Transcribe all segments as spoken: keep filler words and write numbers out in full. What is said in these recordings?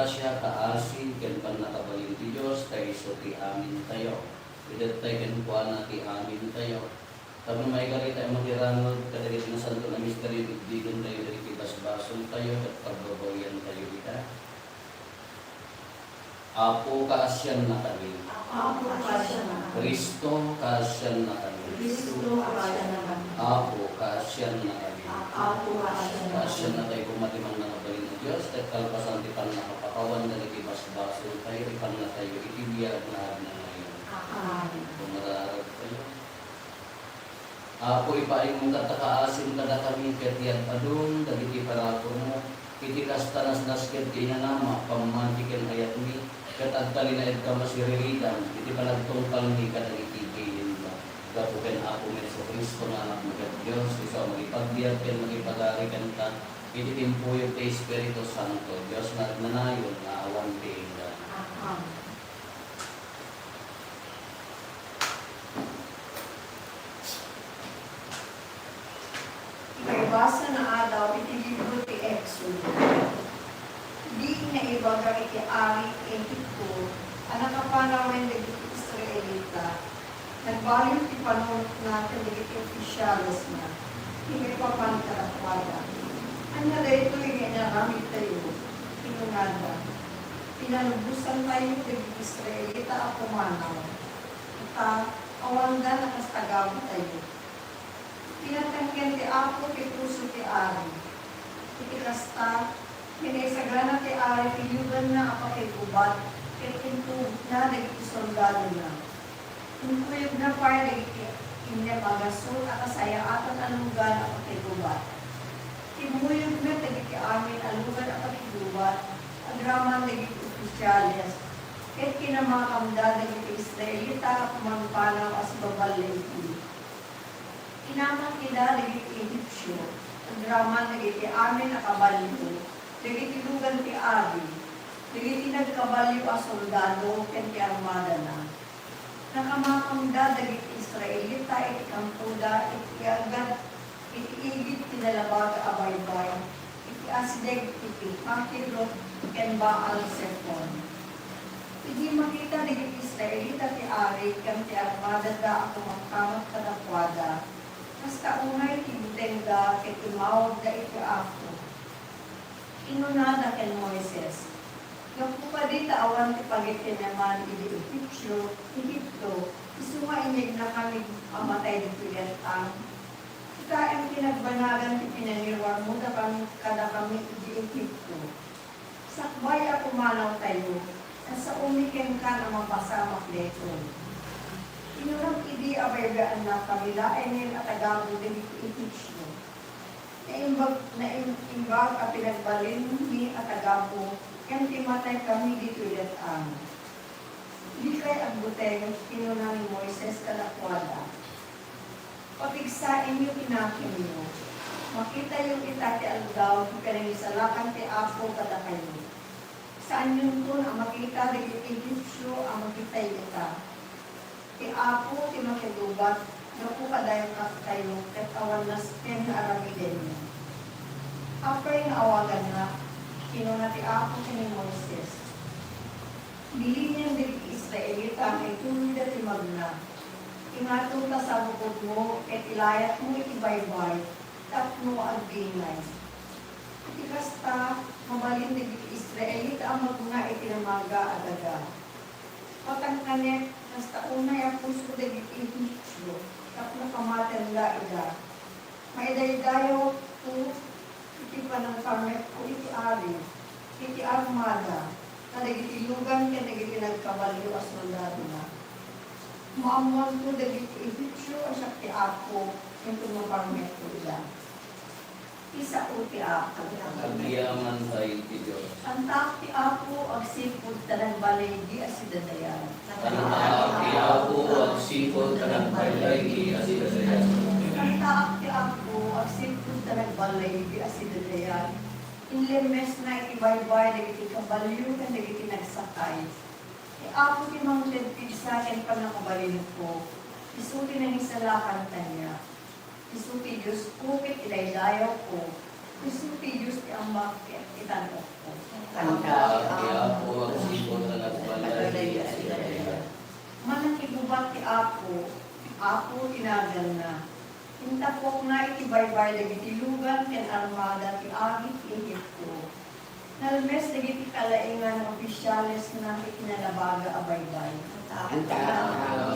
Grasia, kaasi, ken pannakabalin ti Dios, ta isu ti amintayo. Idattay kenkuana ti amintayo. Tapno maikarita a makirangod kadagiti nasanto a misterio, itdikentayo dagiti basbasoltayo ket pagbabawiantayo ida. Apo, kaasiannakami. Apo, kaasiannakami. Cristo, kaasiannakami. Cristo, kaasiannakami. Apo, kaasiannakami. Apo, kaasiannakami. Kaasiannakami koma ti mannakabalin a Dios, ket kalpasan ti pannakapakawan dagiti basbasoltayo, ipannatayo iti biag nga agnanayon. Amen. Pumararagtayo. Apo, ipaaymo ket kaasim kadakami ket yad-adum dagiti paraburmo. Iti kasta, nasnasket ti inanamak, pammati ken ayatmi, ket agtalinaedkam a siriridan iti panagtungpalmi kadagiti bilinmo. Gapu ken Apomi Jesu-Cristo nga Anakmi ket Dios, isu a mangipagbiag ken mangipagari kenka iti timpuyog ti Espiritu Santo, Dios nga agnanayon nga awan piinda. Amen. Maibasa nga adaw iti libro ti Exodo. Idi nga ibaga iti ari ti Egipto a nakapanawen dagiti Israelita, nagbaliw ti panunotna ken dagiti ofisialesna. Iti maipapan kadakuada, "Ania daytoy nga inaramidtayo?" kinunada. "Pinalubosantayo dagiti Israelita a pumanaw. Ita, awanda a kas tagabutayo." Pinatenggen ti Apo ti puso ti ari. Iti kasta, pinaisagana ti ari ti luganna a pakigubat ket intugotna dagiti soldadona. Inkuyogna pay dagiti innem a gasut a kasayaatan a lugan a pakigubat. Kimmuyog met dagiti amin a lugan a pakigubat agraman dagiti ofisiales, ket kinamakamda dagiti Israelita a pumagpanaw a sibaballiwda. Inamak ida dagiti Egipsio, agraman dagiti amin a kabalio, dagiti lugan ti ari, dagiti nagkabalio a soldado ken ti armadana. Nakamakamda dagiti Israelita iti kampoda iti agad iti igid ti nalabaga a baybay, iti asideg iti Makirot ken Baal-Zephon. Idi makita dagiti Israelita ti ari ken ti armadada a kumakamat kadakuada, kasta unay ti butengda ket immawagda iti Apo. Kinunada ken Moises, "Gapu kadi ta awan ti pagitineman idi Egipsio, Egipto, isu nga inyegnakami a matay ditoy let-ang? Kitaem ti nagbanagan ti pinangiruarmo dakami, kadakami idi Egipto. Sakbay a pumanawtayo, ta saomi kenka a mapasamak daytoy. Inuram idi a baybay-annakami laengen a tagabu dagiti Egipsio. Naimbag, naimbag a pinagbalinmi a tagabu ken ti mataykami ditoy let-ang. Dikay agbuteng," kinuna ni Moises kadakuada. "Papigsaenyo ti nakemyo. Makitayo ita ti aldaw ti panangisalakan ti Apo kadakayo. Saanyonton a makita dagiti Egipsio a makitayo ita. Ti Apo ti makigubat gapu kadakayo ket awan nasken nga aramidenyo." Apay nga awagannak, kinuna ti Apo ken ni Moises. Bilinen dagiti Israelita nga ituloyda ti magna. Ingato ta sabukodmo ket ilayatmo iti baybay tapno agdingay. Iti kasta, mabalin dagiti Israelita a magna iti namaga a daga. Patangkanek, kasta unay a puso dagiti Egipsio tapno kamatenda ida. Maidaydayawko iti panangparmekko iti ari, iti armada, kadagiti lugan ken dagiti nagkabalio a soldadona. Maammoanto dagiti Egipsio a siak ti Apo, inton maparmekko ida. Isao ti Apo. Agyaman tayo ti Dios. Santaak ti Apo, agsipud ta nagbalay idi a sidadayan. Santaak ti Apo, agsipud ta nagbalay idi a sidadayan. Santaak ti Apo, agsipud ta nagbalay idi a sidadayan. Inlemmesna iti baybay dagiti kabalio ken dagiti nagsakay. Ti Apo ti mangpigsa ken pannakabalinko. Isu ti nangisalakan kaniak. Isu ti Diosko ket idaydayawko. Isu ti Dios ti Amak ket ti tan-okko. Ania ti Apo, agsipud ta nagbalay. Mannakigubat ti Apo, Apo ti naganna. Intapokna iti baybay dagiti lugan ken armada ti ari ti Egipto. Nalmes dagiti kalaingan nga opisyalesna iti nalabaga a baybay. Ania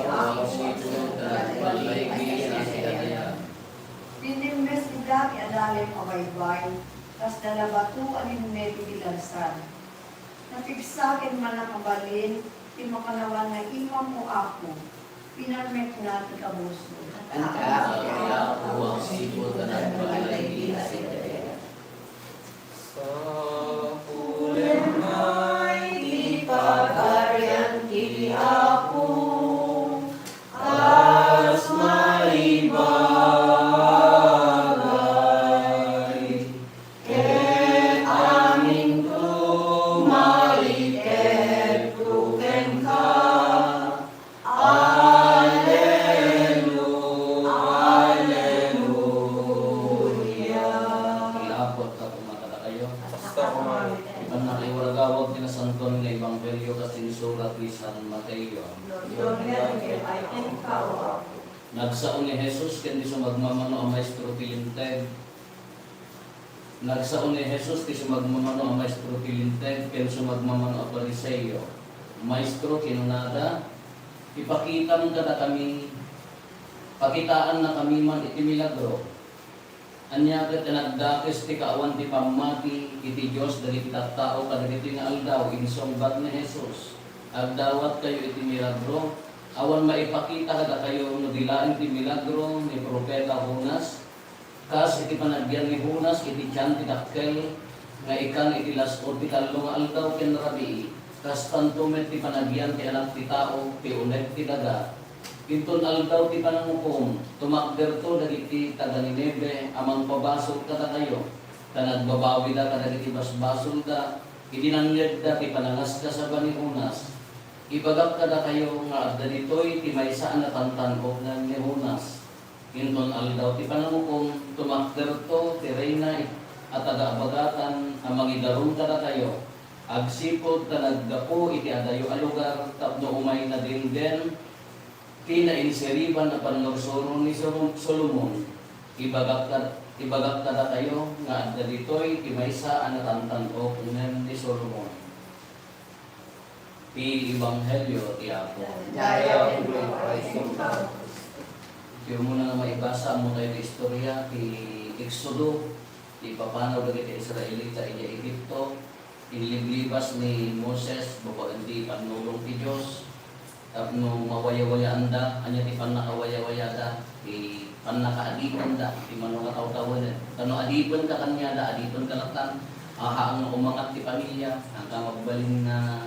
ti Apo, agsipud ta nagbalay. Tinimmes ida ti adalem a baybay, kas dalabato a limmete ti lansad. Napigsa ken mannakabalin ti makannawan nga imam, O Apo, pinarmekna ti kabusor. Ania ti Apo, agsipud ta nagbalay. Sapulem ti Pagarian ti Apo, kas maibagay, ket aminto maiketko kenka. Alleluia, alleluia. Ti Apo agkaduma kadakayo. Kasta koma. Ti pannakaiwaragawag ti Nasantoan nga Ebanghelio kas insurat ni San Mateo. Gloria ken kenka, O Apo. Nagsao ni Jesus ken ti sumagmamano a maestro ti Linteg. Nagsao ni Jesus ti sumagmamano a maestro ti Linteg ken sumagmamano a Fariseo. "Maestro," kinunada, "ipakitam kadakami, pakitaannakami man iti milagro." Ania ket ti nagdakes ti kaawan ti pammati iti Dios dagiti tattao kadagitoy nga aldaw? Insungbat ni Jesus, "Agdawatkayo iti milagro? Awan maipakita kadakayo no di laeng ti milagro ni profeta Jonas?" Kas iti panagyan ni Jonas iti tian ti dakkel nga ikan iti las-ud ti tallo nga aldaw ken rabii, kastanto met ti panagyan ti Anak ti Tao ti uneg ti daga. Inton Aldaw ti Panangukom, tumakderto dagiti taga-Ninive a mangpabasol kadakayo, ta nagbabawida kadagiti basbasolda idi nangngegda ti panangaskasaba ni Jonas. Ibagak kadakayo nga adda ditoy ti maysa a natantan-ok ni Jonas. Inton Aldaw ti Panangukom, tumakderto ti reyna a taga-abagatan a mangidarum kadakayo, agsipud ta naggapu iti adayo a lugar tapno umayna denggen ti nainsiriban a pannursuro ni Solo-, Solomon. Ibagak kad-, ibagak kadakayo nga adda ditoy ti maysa a natantan-ok ngem ni Solomon. Ti Ebanghelio ti Apo. Dayawmi, Kristo. Ti umuna nga maibasa, ammo tayo ti istorya ti Eksodo, ti ipapanaw dagiti Israelita idiay Egipto. Inliblibas ni Moses babaen ti pannulong ti Dios tapno mawayawayaanda. Ania ti pannakawayawayada? Ti pannakaadipenda, ti mano nga tawtawenen. Ta no adipenka kaniada, adipenka latta. Haan nga umangat ti pamilia, haanka magbalin nga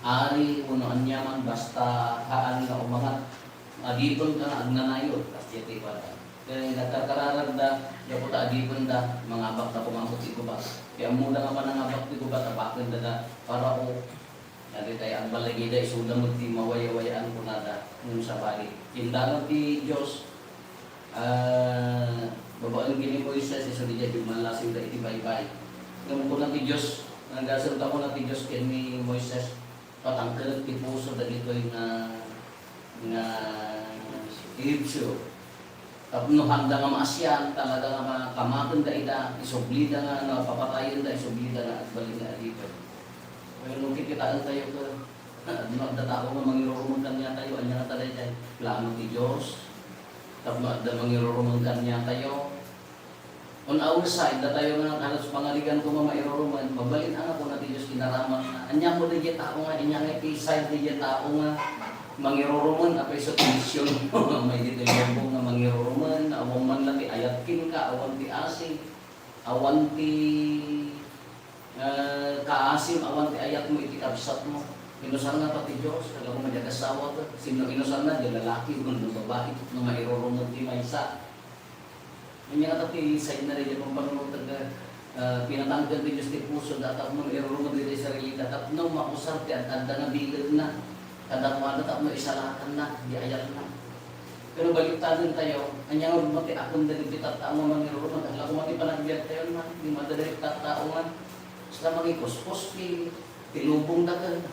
ari wenno aniaman, basta haan nga umangat. Adipenka nga agnanayon, kas diay ti kuada. Ket nagkarkararagda, gapu ta adipenda, mangabakda koma ti gubat. Ti ammoda nga panangabak ti gubat, abakenda da Farao. Dagitay agballigida, isuda met ti mawayawayaan, kunada. Ngem sabali, indanon ti Dios, ah, babaen ken ni Moises, isu diay di manlasingda iti baybay. Ngem kuna ti Dios, nagasem ta kuna ti Dios ken ni Moises, "Patangkenek ti puso dagitoy nga, nga Egipsio. Tapno haanda nga maasian, talaga nga ma-, kamatenda ida, isublida nga, no, papatayenda, isublida nga agbalin nga adipen." Wenno kikitaentayo ket, no, adda tao nga mangirurumeng kaniatayo, ania ngata daydiay? Plano ti Dios. Tapno adda mangirurumeng kaniatayo, on our side, datayo nga halos pangarigan koma mairurumen, mabalin a nga kuna ti Dios, kinaramanna. Ania ko daydiay tao nga, ania nga iti side daydiay tao nga mangirurumen, apay isu ti mision mo, may ditoy lubong nga mangirurumen, awan man la ti ayat kenka, awan ti asi, awan ti, eh, kaasim, awan ti ayat mo iti kabsat mo. Inusarna pa ti Dios, kagamo nga di agassawa, sinno inusarna, di lalaki, wenno babai, no mairurumen ti maysa. Ania ngata ti side na daydiay pampanunotda, ah, pinatangken ti Dios ti pusoda tapno irurumen dagiti Israelita tapno mausar ti ad-adda nga bilegna kadakuada tapno isalakanna di ayatna. Pero baliktaden tayo, ania nga ruma ti akon dagiti tattao nga mangiruruman, adda koma ti panagbiag tayo, na, di madala ti tattao nga, basta mangikuskos ti, ti lubong da ket,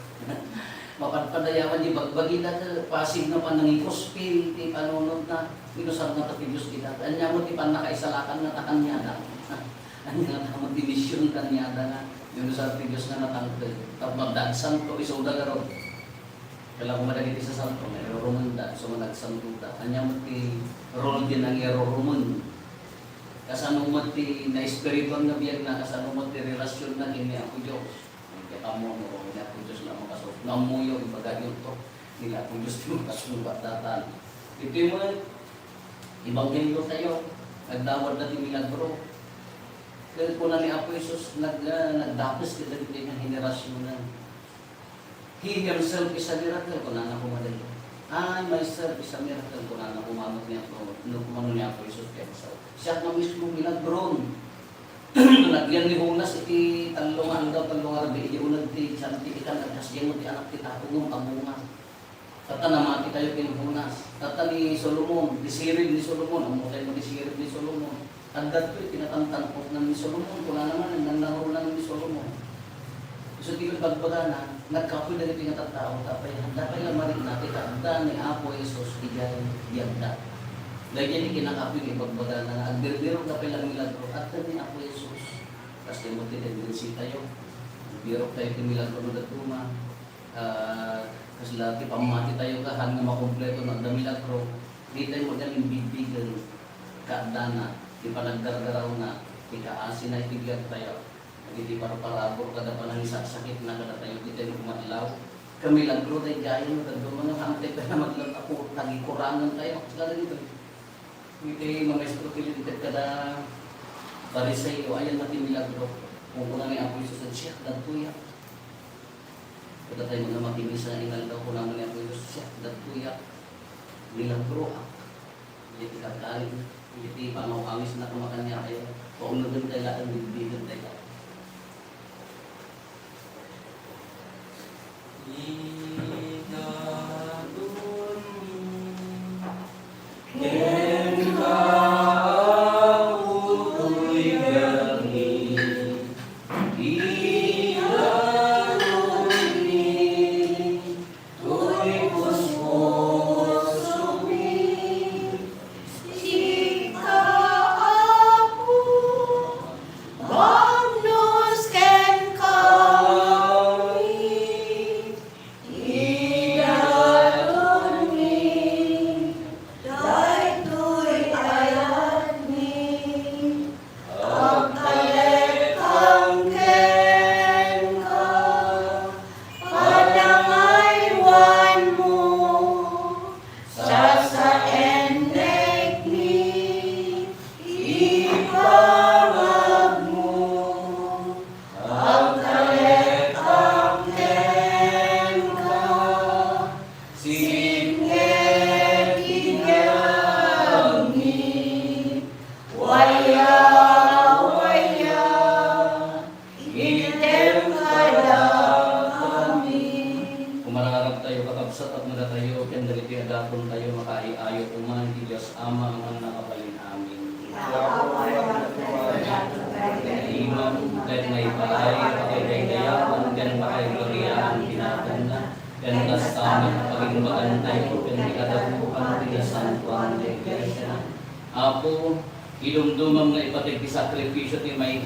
mapadpadayawan ti bagbagi da ket, pasig nga panangikuspil ti panunot na, inusar na ti Dios ida. Ania mo ti pannakaisalakan nga takaniada? Ania nga tama ti mision kaniada nga, inusar ti Dios nga natangkeg? Tapno dagsanto, isuda garud. Kala ko madagiti sasanto, nga irurumenda, so nga nagsantota. Ania met ti role ti nangirurumen? Kasano met ti naespirituan nga biagna? Kasano met ti relasionna ken ni Apo Dios? Ket ammo, no, ni Apo Dios nga makasubli. No, ammoyo, ibagayonto. Ni Apo Dios ti makasubli, datan. Iti met, ebanghelio tayo. Nagdawat da ti milagro. Ket kuna ni Apo Jesus, nag-, ah, nagdakes kadagiti nga henerasionen. He himself is a miracle, kunana koma daytoy. "I myself is a miracle," kunana koma met ni Apo, no, kumano ni Apo Jesus kenka. Siak nga mismo milagron. Nagyan ni Jonas iti tallo nga aldaw, tallo nga rabii, idiay uneg ti tiyan ti ikan, agkasdiay met ti Anak ti Tao ngem abunga. Tatta, namati tayo ken Jonas. Tatta, ni Solomon, ti sirib ni Solomon, ammo tayo ti sirib ni Solomon. Adda daytoy ti natantan-oknan ni Solomon, kunana manen, nanangruna ni Solomon. Isu ti ibagbagana, nagkapoy dagiti nga tattao, ta pay, adda pay la marikna ti kaadda ni Apo Jesus idiay biagda. Daydiay ti kinakapoy nga ibagbagana nga agbirbirokda pay la milagro, adda ni Apo Jesus. Kas ti mo ti tendency tayo. Birok tayo ti milagro nga dadduma. Ah, kasla ti pammati tayo, kahan nga makompleto no adda milagro, di tayo magnam imbigbigen, kaaddana, ti panaggargarawna, ti kaasina iti biag tayo. Dagiti parparabur kada panangisaksakitna kadatayo, di tayo kumadlaw. Kamilagro daydiay, no, dadduma nga hantay tayo na madlaw, ako, nagikurangan tayo. Kasla dagitoy. Iti mamaestro ti Linteg kada Fariseo, ayan na ti milagro. Kung kuna ni Apo Jesus, "Siak, dagtoyak." Kada tayo mga makinis nga inaldaw, kuna ni Apo Jesus, "Siak, dagtoyak." Milagroak. Iti kagkalit, iti pamaw-awisna kumakanya kayo. Paunugan tayo lahat, bigbigan tayo. Sika, Apo, bannos kenka, idalonmi daytoy ayatmi. Agtalekam kenka, panangaywanmo, sasaennekmi, ipangagmo. Agtalekam kenka, sinne ti biagmi. Waya, waya, item kadakami. Kumararag tayo, kakabsat, tapno datayo ken dagiti addaton tayo makaiayo koma iti Dios Ama a mannakabalin amin. Iman ket maipaay a pakidaydayawan ken pakaigariaan ti naganna, ken kasta met pagimbagan tayo ken ikadapukan ti nasantoan nga iglesia. Apo, idumdumam nga ipateg ti sakrifisio ti may,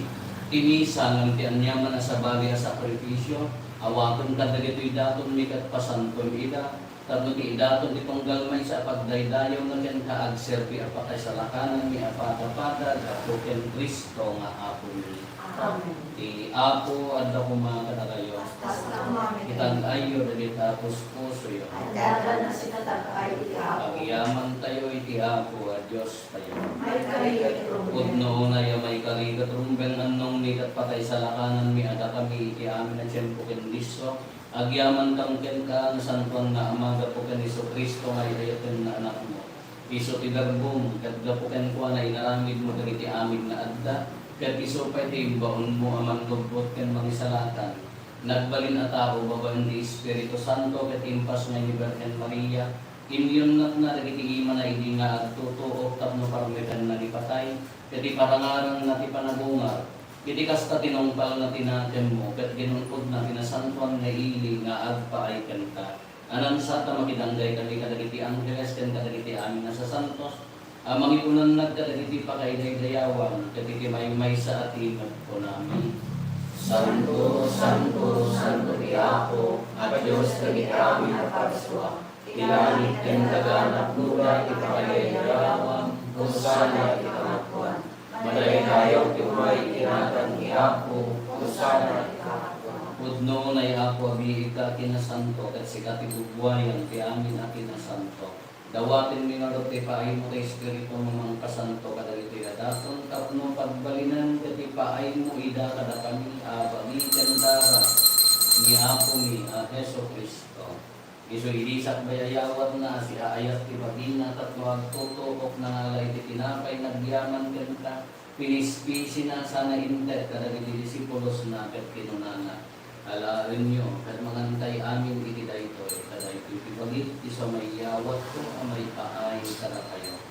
ti misa ngem ti aniaman a sabali a sakrifisio, awaten kadagitoy datonmi ket pasantom ida, tapno ti idaton ti tunggal maysa a pagdaydayawna kenka agserbi a pakasalakananmi a padapada gapu ken Cristo nga Apomi. Amen. Ti Apo adda koma kadakayo. Kasta met. Itag-ayyo dagiti puspusoyo. Adda nga sinatag-ay ti Apo. Agyamantayo iti Apo a Diostayo. Maikari ket rumbeng. Pudno unay a maikari ket rumbeng, annongmi ket pakasalakananmi a dakami iti amin a tiempo ken disso. Agyamankami kenka, Nasantoan nga Ama, gapu ken Jesu-Cristo nga ay-ayaten nga Anakmo. Isu ti Berbom, ket gapu kenkuana inaramidmo dagiti amin nga adda, ket isu pay ti imbaonmo a mannubbot ken mangisalakan. Nagbalin a tao babaen ti Espiritu Santo ket impasngay ni Birhen Maria, Imyunnatna dagiti imana idi nga agtutuok tapno parmekanna ti patay, ket iparangarangna ti panagungar. Iti kasta, tinungpalna ti nakemmo, ket ginun-odna ti nasantoan nga ili nga agpaay kenka. Anansat a makidanggay kami kadagiti angheles ken kadagiti amin a sasantos, a mangipunannad kadagiti pakaidaydayawan ket iti maymaysa a timekko nami. Santo, santo, santo ti Apo a Dios dagiti amin a parsua. Ti langit ken daga napnona ti pakaidaydayawan. Hosanna iti kangatoan. Madaydayaw ti umay iti nagan ni Apo. Hosanna iti kangatoan. Pudno unay, Apo, a biigka a kinasanto, ket sika ti bubuayan ti amin a kinasanto. Dawatenmi ngarud ti paaymo ti Espiritu a mangpasanto kadagitoy a daton tapno pagbalinen ket ipaaymo ida kadakami a bagi ken dara ni Apomi a Jesu-Cristo. Isu idi sakbayayawatna a siaayat ti bagina tapno agtutuok, nangala iti tinapay nagyaman kenka, pinispisina sana inted kadagiti disipulosna ket kinunana, "Alaenyo ket mangantay amin iti daytoy, ta daytoy ti bagik ti sumayawatko a maipaay kadakayo."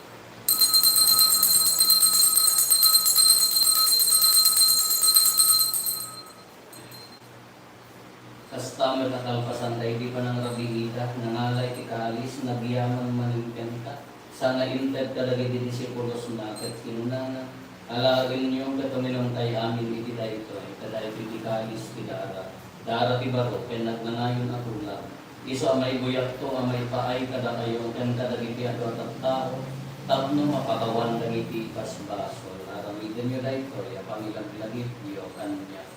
Kasta met a kalpasan daydi panangrabiida, nangala iti kalis, nagyaman manen kenka, sana inted kadagiti disipulosna, ket kinunana, "Alaenyo ket uminumtay amin iti daytoy, ta daytoy ti kalis ti dara, dara ti baro ken nagnanayon a tulag. Isu a maibuyatko a maipaay kadakayo ken kadagiti adu a tattao tapno mapakawan dagiti basbasol. Aramidenyo daytoy a pangilaglagipyo kaniak."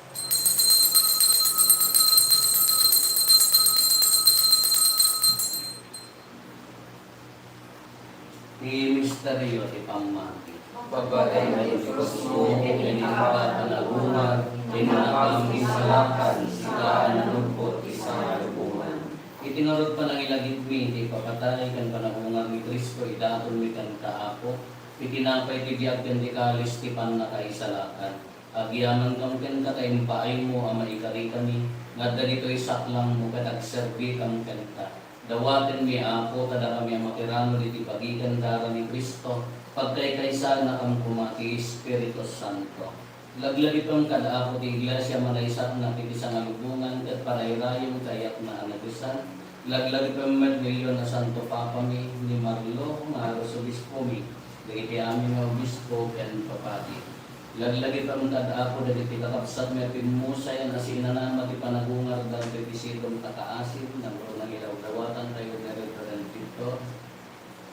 Ti misterio ti pammati. Pagpatay ti krusmo, ken iti panagungar, ti nakisalakan, sika a nanugpot ti sangalubongan. Iti ngarud panangilagipmi ti ipapatay ken panagungar ni Cristo, idatonmi kenka, Apo, ti tinapay ti biag ken ti kalis ti pannakaisalakan. Agyamankam kenka ta impaaymo a maikarikami nga adda ditoy saklangmo ket agserbikam kenka. Dawatenmi, Apo, ta dakami a makiranod iti bagi ken dara ni Cristo, pagkaykaysanakam koma ti Espiritu Santo. Laglagipem kad, Apo, ti Iglesia a manaysaknak iti sangalubongan ket parayrayem kayatna a nadusan. Laglagipem met ni Leon a Santo Papami, ni Marlo nga Arsobispomi, dagiti amin nga obispo ken papadi. Laglagipem kad, Apo, dagiti kakabsatmi a pimmusayan a siinanama ti panagungar dagiti sidong kakaasim, nagurnang ilawdawatantayo ni Reverend Victor.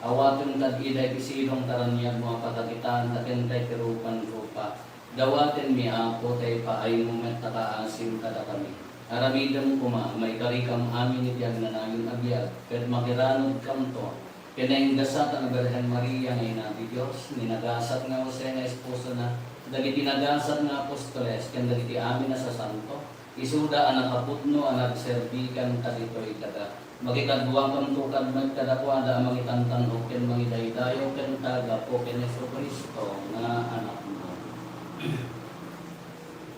Awatem kad ida iti sidong taraniagmo a pagkakitaan ta kenka iti rupan rupa. Dawatenmi, Apo, ta ipaaymo met a kaasim kadakami. Aramidem koma, maikarikam amin iti agnanayon a biag, ket makiranodkamto ken nagasat a Birhen Maria nga Ina ti Dios, ni nagasat nga Jose nga esposona, dagiti nagasat nga apostoles, ken dagiti amin a sasanto, isuda a nakapudno a nagserbi kenka ditoy daga. Makikaduakamto kad met kadakuada a mangitantan-ok ken mangidaydayaw kenka gapu ken Jesu-Cristo nga Anakmo.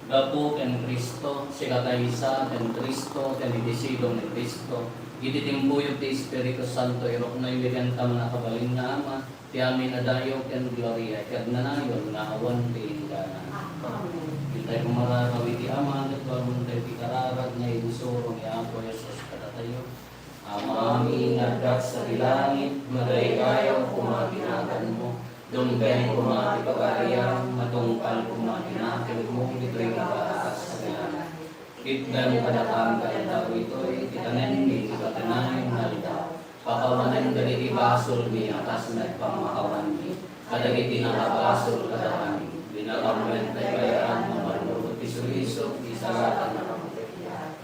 Gapu ken Cristo, sika kaysa ken Cristo, ken iti sidong ni Cristo, iti timpuyog ti Espiritu Santo, iruknoymi kenka, mannakabalin nga Ama, ti amin a dayaw ken gloria iti agnanayon nga awan ti inggana. Amen. Dintay kumararaw iti Ama, ket barontayo ti kararag nga insuro ni Apo Jesus kadatayo. Amami nga adda sadi langit, madaydayaw koma ti naganmo. Dumteng koma ti pagariam, matungpal koma ti nakemmo ditoy nga baas a langit. Itdem kadakami nga aldaw itoy ti kanenmi iti kanayon nga aldaw. Pakawanem dagiti basolmi a kas met pammakawanmi kadagiti nakabasol kadakami. Dinakam met ta ibayaan nga mannurot ti sulisog ti salakanna.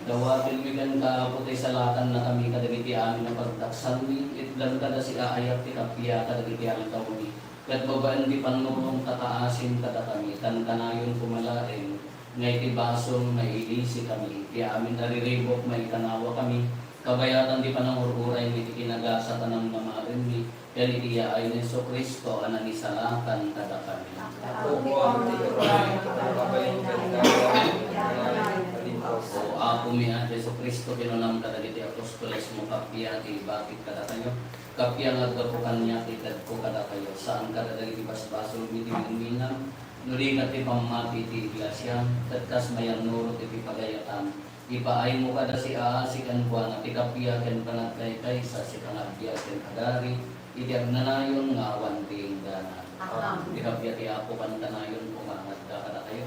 Dawatenmi kenka, Apo, ta isalakannakami kadagiti amin a pagdaksanmi, itdem kada siaayat ti kappia kadagiti aldawmi. Ket babaen ti pannurong kakaasim kadakami, kankanayon koma laeng nga iti basol nga ilisikami, ti amin a riribuk maikanawakami, kabayatan ti panangur-uray iti kinagasat a namnamaenmi, ken iti yaay ni Jesu-Cristo a nangisalakan kadakami. Apo, ti turay, ket kabayan ken gayam, ken gayam, ken O Apomi a Jesu-Cristo, kinunam kadagiti apostolesmo, kappia ti ibatik kadakayo, kappia nga aggapu kaniak, itedko kadakayo, saan kadagiti basbasolmi ti minminam, no di ket ti pammati ti iglesiam, ket kas mayannurot iti pagayatan, ipaaymo kadasia a sikan kuana ti kappia ken panagkaykaysa, sika nga agbiag ken agari, iti agnanayon nga awan ti inggana. Amen. Ti kappia ti Apo kantanayon koma nga adda kadakayo.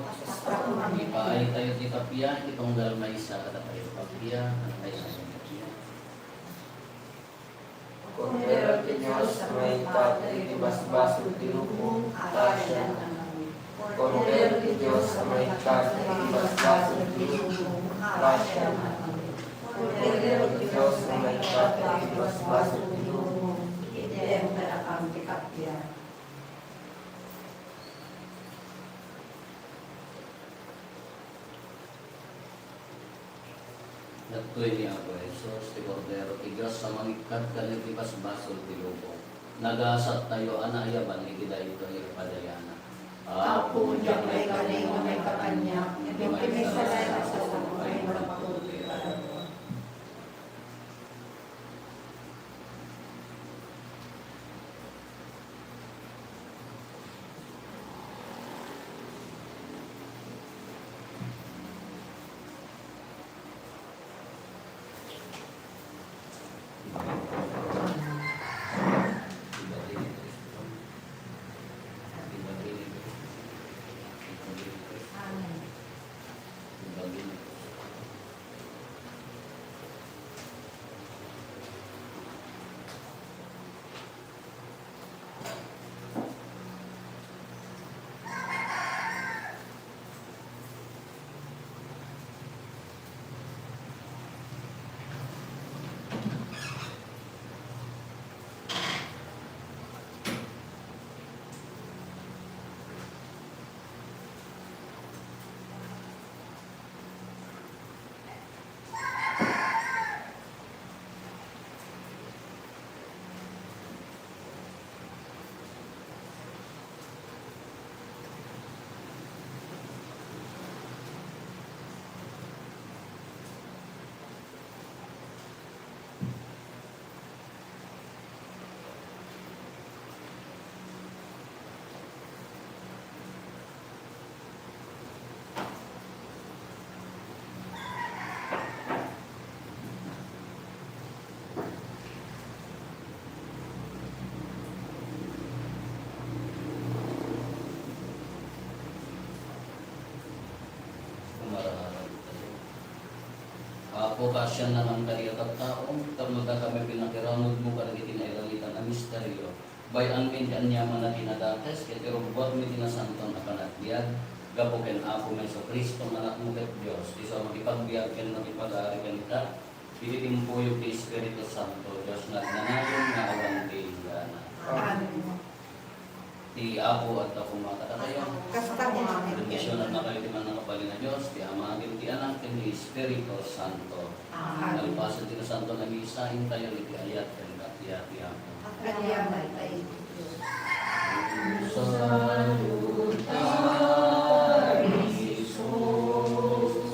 Ipaaytayo ti kappia iti tunggal maysa kadakayo. Kappia, kantaytayo ti kappia. Kordero ti Dios a mangikkat dagiti basbasol ti lubong, pasianka. Kordero ti Dios a mangikkat dagiti basbasol ti lubong, pasianka. Kordero ti Dios a mangikkat dagiti basbasol ti lubong, itedko kadakayo ti kappia. Dagitoy ni Apo Jesus, ti Kordero ti Dios a mangikkat kadagiti basbasol ti lubong. Nagasattayo a naayaban iti daytoy a padayanak. Apo, diak maikari nga maikkan kaniak, ngem ti maysa laeng a sasamak, pay mapatulod ti kadakuak. Apo, kaasiannak kadi a tattao, tapno dakami pinakiramudmo kadagiti nailangitan a misterio. Bay-anmi ti aniamanna ti nadates, ket irugguatmi ti nasanton a panagbiag, gapu ken Apomi Jesu-Cristo nga Anakmo ket Dios, isu a makipagbiag ken makipag-ari kenka, iti timpuyog ti Espiritu Santo, Dios nga agnanayon nga awan ti inggana. Amen. Ti Apo adda koma kadakayo. Kasta koma. Bendisionannakayo ti Mannakabalin a Dios, ti Ama, ken ti Anak, ken ti Espiritu Santo. Amen. Nalpasen ti Nasanto a Misa, intayo iti ayat ken kappia ti Apo. Agyaman tayo. Salutaris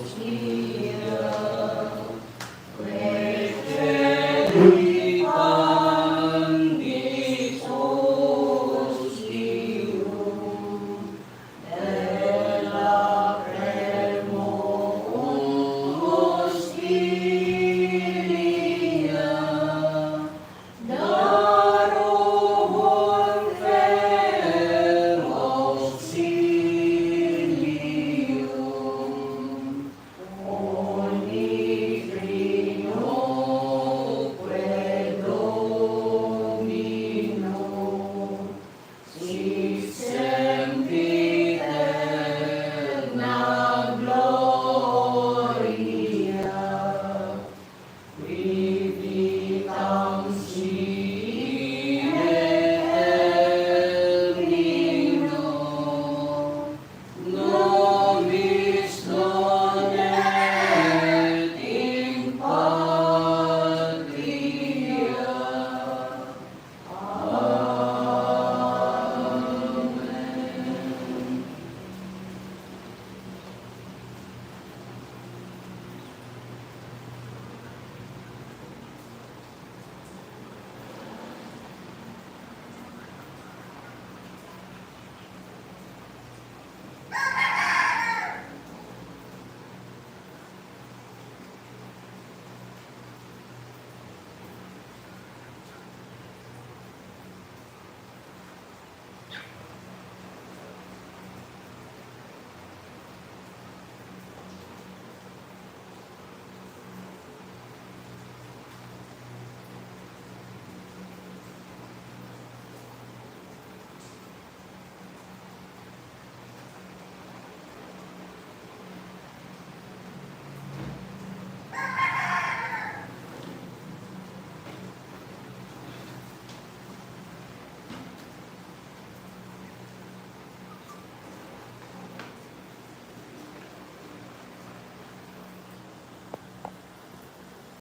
Hostia, Requiem